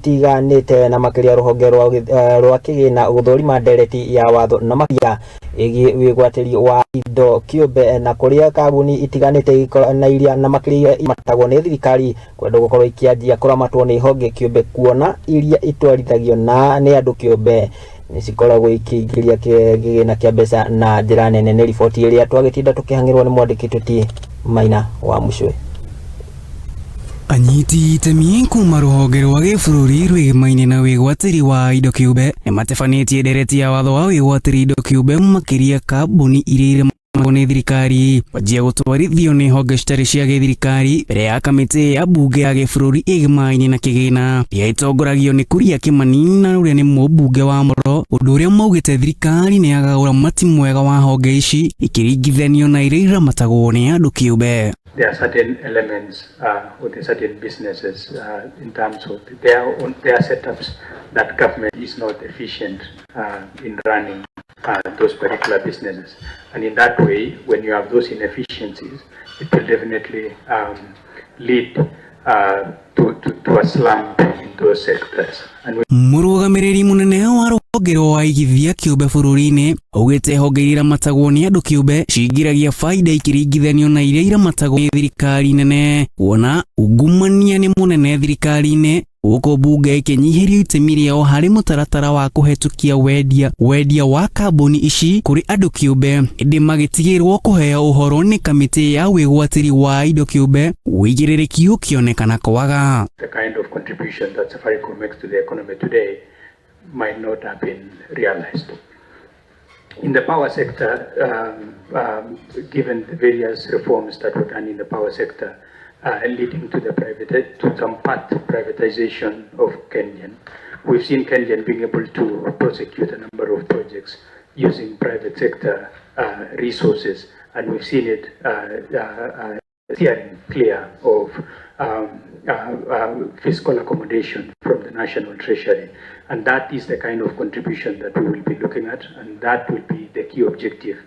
itiganĩte na makĩria rũhonge rwa kĩgĩna gũthũrima ndereti ya watho na makĩria ĩgiĩ wĩgwatĩri wa indo kĩũmbe na kũrĩa kambuni itiganĩte na iria na makĩria imatagwo nĩ thirikari kwenda gũkorwo ikĩanjia kũramatwo nĩ honge kĩũmbe, kuona iria itwarithagio na nĩ andũ kĩũmbe nĩ cikoragwo ikĩingĩria kĩgĩna kĩa mbeca na njĩra nene. Nĩ riboti ĩrĩa twagĩtinda tũkĩhang'ĩrwo nĩ mwandĩki tuti Maina wa Mucwe. Anyiti itemi kuma rũhonge rwa gĩbũrũri rwĩgĩmaine na wĩgwatĩri wa indo kĩũmbe nĩmatabanĩtie ndereti ya watho wa wĩgwatĩri indo kĩũmbe, makĩria kambuni iria irĩmagwo nĩ thirikari kwanjia gũtwarithio nĩ honge citarĩ cia gĩthirikari mbere ya kamĩtĩ ya mbunge ya gĩbũrũri ĩgĩmaine na kĩgĩna ĩrĩa ĩtongoragio nĩ Kuria Kĩmani na ũrĩa nĩ mũmbunge wa Moro, ũndũ ũrĩa maugĩte thirikari nĩ yagaga ũramati mwega wa honge ici ikĩringithanio na iria iramatagwo nĩ andũ kĩũmbe. There are certain elements or there certain businesses in terms of their own, their setups that government is not efficient in running those particular businesses. And in that way, when you have those inefficiencies, it will definitely lead to a slump in those sectors. And we Mũrũgamĩrĩri mũnene wa rũhonge rwa aigithia kĩũmbe bũrũri-inĩ augĩte honge iria iramatagwo nĩ andũ kĩũmbe cingĩragia baida ikĩringithanio na iria iramatagwo nĩ thirikari nene, kuona ungumania nĩ mũnene thirikari-inĩ, gũkũ mbunge ĩkĩnyihĩrio itemi rĩao harĩ mũtaratara wa kũhetũkia wendia wa kambuni ici kũrĩ andũ kĩũmbe, ĩndĩ magĩtigĩrwo kũheo ũhoro nĩ kamĩtĩ ya wĩgwatĩri wa indo kĩũmbe ũigĩrĩrĩki ũkĩonekana kwaga. The kind of contribution that Safaricom makes to the economy today might not have been realized. In the power sector, given the various reforms that were done in the power sector, leading to some part privatization of KenGen, we've seen KenGen being able to prosecute a number of projects using private sector resources, and we've seen it steering clear of fiscal accommodation from the National Treasury. And that is the kind of contribution that we will be looking at, and that will be the key objective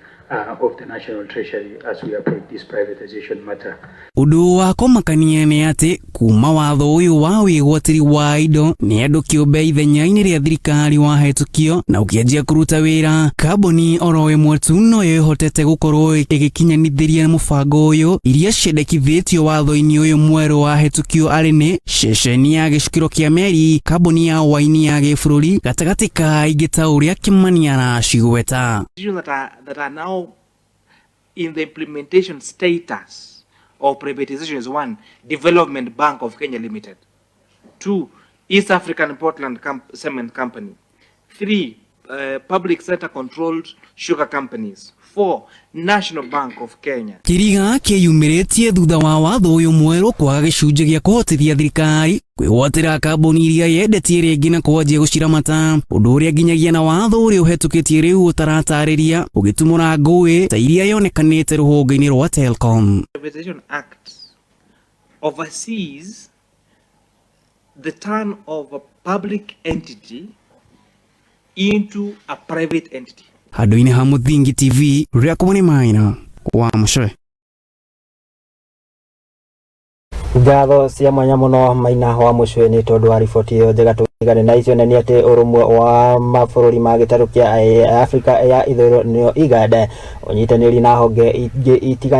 of the National Treasury as we approach this privatization matter. Ũndũ wa kũmakania nĩ atĩ kuma watho ũyũ wa wĩgwatĩri wa indo nĩ andũ kĩũmbe ithenya-inĩ rĩa thirikari wahetũkio na ũkĩanjia kũruta wĩra, kambuni oro ĩmwe tu noyo ĩhotete gũkorwo ĩgĩkinyanithĩria mũbango ũyũ iria ciendekithĩtio watho-inĩ ũyũ mwerũ wahetũkio, arĩ nĩ ceceni ya gĩcukĩro kĩa meri, kambuni ya waini ya gĩbũrũri, gatagatĩ ka ingĩ ta ũrĩa Kĩmani aracigweta. That are now in the implementation status of privatization is one, Development Bank of Kenya Limited; two, East African Portland Cement Company; three, public sector controlled sugar companies; four, National Bank of Kenya. Kĩriga kĩyumĩrĩtie thutha wa watho ũyũ mwerũ kwaga gĩcunjĩ gĩa kũhotithia thirikari kwĩgwatĩra kambuni iria yendetie rĩngĩ na kwanjia gũciramata, ũndũ ũrĩa nginyagia na watho ũrĩa ũhetũkĩtie rĩu ũtaratarĩria, ũgĩtumũra ngũĩ ta iria yonekanĩte rũhonge-inĩ rwa Telcom. Privatization Act oversees the turn of a public entity into a private entity. Handũ-inĩ ha Mũthingi TV, rĩakwa nĩ Maina wa Mũcwe. Ngatho cia mwanya mũno, Maina wa Mũcwe, nĩ tondũ wa riboti ĩyo njega. Tũtigane na icio nĩ atĩ ũrũmwe wa mabũrũri ma gĩtarũ kĩa Afrika ya ithũĩro, nĩyo IGAD, ũnyitanĩri na honge ingĩ itiganĩte.